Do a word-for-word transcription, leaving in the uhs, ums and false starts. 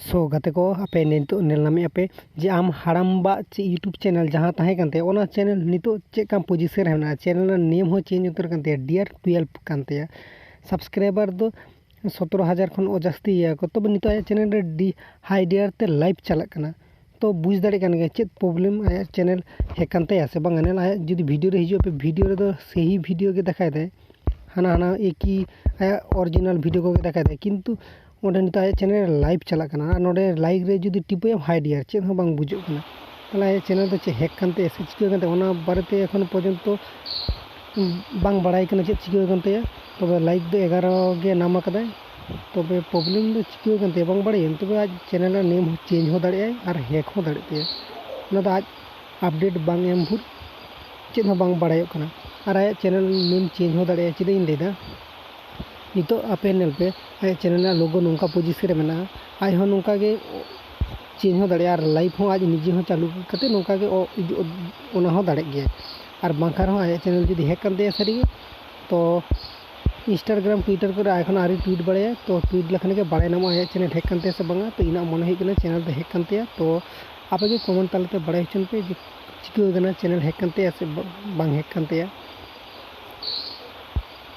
So ᱜᱟᱛᱮ ᱠᱚ, ᱟᱯᱮ ᱱᱤᱛᱚᱜ ᱧᱮᱞ ᱧᱟᱢᱮᱫ ᱟᱯᱮ ᱡᱮ ᱟᱢ ᱦᱟᱲᱟᱢᱵᱟ ᱪᱮᱫ YouTube ᱪᱮᱱᱮᱞ ᱡᱟᱦᱟᱸ ᱛᱟᱦᱮᱸ ᱠᱟᱱ ᱛᱟᱭᱟ, ᱚᱱᱟ ᱪᱮᱱᱮᱞ ᱱᱤᱛᱚᱜ ᱪᱮᱫ ᱞᱮᱠᱟᱱ ᱯᱚᱡᱤᱥᱚᱱ ᱨᱮ ᱢᱮᱱᱟᱜᱼᱟ᱾ ᱪᱮᱱᱮᱞ ᱨᱮᱱᱟᱜ ᱱᱮᱢ ᱦᱚᱸ ᱪᱮᱧᱡᱽ ᱩᱛᱟᱹᱨ ᱠᱟᱱ ᱛᱟᱭᱟ, ᱰᱤᱭᱟᱨ ᱴᱩᱭᱮᱞᱵᱷ ᱠᱟᱱ ᱛᱟᱭᱟ᱾ ᱥᱟᱵᱥᱠᱨᱟᱭᱵᱟᱨ ᱫᱚ ᱥᱚᱛᱨᱚ ᱦᱟᱡᱟᱨ ᱠᱷᱚᱱ ᱦᱚᱸ ᱡᱟᱹᱥᱛᱤ ᱜᱮᱭᱟ ᱠᱚ᱾ ᱛᱚᱵᱮ ᱱᱤᱛᱚᱜ ᱟᱭᱟᱜ ᱪᱮᱱᱮᱞ ᱨᱮ ᱰᱤ ᱦᱟᱭ ᱰᱤᱭᱟᱨ ᱛᱮ ᱞᱟᱭᱤᱵᱷ ᱪᱟᱞᱟᱜ ᱠᱟᱱᱟ᱾ ᱛᱚ ᱵᱩᱡᱽ ᱫᱟᱲᱮᱭᱟᱜ ᱠᱟᱱ ᱜᱮᱭᱟ ᱪᱮᱫ ᱯᱨᱚᱵᱞᱮᱢ ᱟᱭᱟᱜ ᱪᱮᱱᱮᱞ ᱦᱮᱠ ᱠᱟᱱ ᱛᱟᱭᱟ ᱥᱮ ᱵᱟᱝ᱾ ᱧᱮᱞ, ᱟᱭᱟᱜ ᱡᱩᱫᱤ ᱵᱷᱤᱰᱤᱭᱳ ᱨᱮ ᱦᱤᱡᱩᱜᱼᱟ, ᱯᱮ ᱵᱷᱤᱰᱤᱭᱳ ᱨᱮᱫᱚ ᱥᱮᱦᱤ ᱵᱷᱤᱰᱤᱭᱳ ᱜᱮ ᱫᱮᱠᱷᱟᱭ ᱫᱟᱭ, ᱦᱟᱱᱟ ᱦᱟᱱᱟ ᱮᱠᱤ ᱟᱭᱟᱜ ᱚᱨᱤᱡᱤᱱᱟᱞ ᱵᱷᱤᱰᱤᱭᱳ ᱠᱚᱜᱮ ᱫᱮᱠᱷᱟᱭ ᱫᱟᱭ, ᱠᱤᱱᱛᱩ ᱚᱸᱰᱮ ᱱᱤᱛᱚᱜ ᱟᱭᱟᱜ ᱪᱮᱱᱮᱞ ᱨᱮ ᱞᱟᱭᱤᱵᱷ ᱪᱟᱞᱟᱜ ᱠᱟᱱᱟ᱾ ᱟᱨ ᱱᱚᱰᱮ ᱞᱟᱭᱤᱠ ᱨᱮ ᱡᱩᱫᱤ ᱴᱤᱯᱟᱹᱭᱟᱢ, ᱦᱟᱭ ᱰᱤᱭᱟᱨ, ᱪᱮᱫ ᱦᱚᱸ ᱵᱟᱝ ᱵᱩᱡᱩᱜ ᱠᱟᱱᱟ᱾ ᱛᱟᱦᱚᱞᱮ ᱟᱭᱟᱜ ᱪᱮᱱᱮᱞ ᱫᱚ ᱪᱮᱫ ᱦᱮᱠ ᱠᱟᱱ ᱛᱟᱭᱟ ᱥᱮ ᱪᱤᱠᱟᱹ ᱠᱟᱱ ᱛᱟᱭᱟ, ᱚᱱᱟ ᱵᱟᱨᱮᱛᱮ ᱮᱠᱷᱚᱱ ᱯᱚᱨᱡᱚᱱᱛᱚ ᱵᱟᱝ ᱵᱟᱲᱟᱭ ᱠᱟᱱᱟ ᱪᱮᱫ ᱪᱤᱠᱟᱹ ᱠᱟᱱ ᱛᱟᱭᱟ᱾ ᱛᱚᱵᱮ ᱞᱟᱭᱤᱠ ᱫᱚ ᱮᱜᱟᱨᱚ ᱜᱮ ᱧᱟᱢ ᱟᱠᱟᱫᱟᱭ᱾ ᱛᱚᱵᱮ ᱯᱨᱚᱵᱞᱮᱢ ᱫᱚ ᱪᱤᱠᱟᱹ ᱠᱟᱱ ᱛᱟᱭᱟ ᱵᱟᱝ ᱵᱟᱲᱟᱭᱟᱹᱧ, ᱛᱚᱵᱮ ᱟᱡ ᱪᱮᱱᱮᱞ ᱨᱮᱱᱟᱜ ᱱᱮᱢ ᱦᱚᱸ ᱪᱮᱧᱡᱽ ᱦᱚᱸ ᱫᱟᱲᱮᱭᱟᱜᱼᱟᱭ ᱟᱨ ᱦᱮᱠ ᱦᱚᱸ ᱫᱟᱲᱮᱭᱟᱜ ᱛᱟᱭᱟ᱾ ᱚᱱᱟ ᱫᱚ ᱟᱡ ᱟᱯᱰᱮᱴ ᱵᱟᱝ ᱮᱢ ᱵᱷᱳᱨ ᱪᱮᱫ ᱦᱚᱸ ᱵᱟᱝ ᱵᱟᱲᱟᱭᱚᱜ ᱠᱟᱱᱟ᱾ ᱟᱨ ᱟᱭᱟᱜ ᱪᱮᱱᱮᱞ ᱱᱮᱢ ᱪᱮᱧᱡᱽ ᱦᱚᱸ ᱫᱟᱲᱮᱭᱟᱜᱼᱟ᱾ ᱪᱮᱫᱟᱜ ᱤᱧ ᱞᱟᱹᱭᱫᱟ, ᱱᱤᱛᱚᱜ ᱟᱯᱮ ᱧᱮᱞ ᱯᱮ, ᱟᱭᱟᱜ ᱪᱮᱱᱮᱞ ᱨᱮᱱᱟᱜ ᱞᱳᱜᱳ ᱱᱚᱝᱠᱟ ᱯᱚᱡᱤᱥᱚᱱ ᱨᱮ ᱢᱮᱱᱟᱜᱼᱟ, ᱟᱡ ᱦᱚᱸ ᱱᱚᱝᱠᱟ ᱜᱮ ᱪᱮᱧᱡᱽ ᱦᱚᱸ ᱫᱟᱲᱮᱭᱟᱜᱼᱟ᱾ ᱟᱨ ᱞᱟᱭᱤᱵᱷ ᱦᱚᱸ ᱟᱡ ᱱᱤᱡᱮ ᱦᱚᱸ ᱪᱟᱹᱞᱩ ᱠᱟᱛᱮ ᱱᱚᱝᱠᱟ ᱜᱮ ᱚ-, ᱤᱡ-, ᱚᱱᱟ ᱦᱚᱸ ᱫᱟᱲᱮᱜ ᱜᱮᱭᱟ᱾ ᱟᱨ ᱵᱟᱝᱠᱷᱟᱱ ᱨᱮᱦᱚᱸ ᱟᱭᱟᱜ ᱪᱮᱱᱮᱞ ᱡᱩᱫᱤ ᱦᱮᱠ ᱠᱟᱱ ᱛᱟᱭᱟ ᱥᱟᱹᱨᱤᱜᱮ, ᱛᱚ ᱤᱱᱥᱴᱟᱜᱨᱟᱢ, ᱴᱩᱭᱴᱟᱨ ᱠᱚᱨᱮ ᱮᱠᱷᱚᱱ ᱟᱹᱣᱨᱤ ᱴᱩᱭᱤᱴ ᱵᱟᱲᱟᱭᱟ᱾ ᱛᱚ ᱴᱩᱭᱤᱴ ᱞᱮᱠᱷᱟᱱ ᱜᱮ ᱵᱟᱲᱟᱭ ᱧᱟᱢᱚᱜᱼᱟ ᱟᱭᱟᱜ ᱪᱮᱱᱮᱞ ᱦᱮᱠ ᱠᱟᱱ ᱛᱟᱭᱟ ᱥᱮ ᱵᱟᱝᱟ᱾ ᱛᱚ ᱤᱧᱟᱹᱜ ᱢᱚᱱᱮ ᱦᱩᱭᱩᱜ ᱠᱟᱱᱟ ᱪᱮᱱᱮᱞ ᱫᱚ ᱦᱮᱠ ᱠᱟᱱ ᱛᱟᱭᱟ᱾ ᱛᱚ ᱟᱯᱮ ᱜᱮ ᱠᱚᱢᱮᱱᱴ ᱛᱟᱞᱟᱛᱮ ᱵᱟᱲᱟᱭ ᱦᱚᱪᱚᱱ ᱯᱮ ᱡᱮ ᱪᱤᱠᱟᱹ ᱠᱟᱱᱟ, ᱪᱮᱱᱮᱞ ᱦᱮᱠ ᱠᱟᱱ ᱛᱟᱭᱟ ᱥᱮ ᱵᱟ-, ᱵᱟᱝ ᱦᱮᱠ ᱠᱟᱱ ᱛᱟᱭᱟ᱾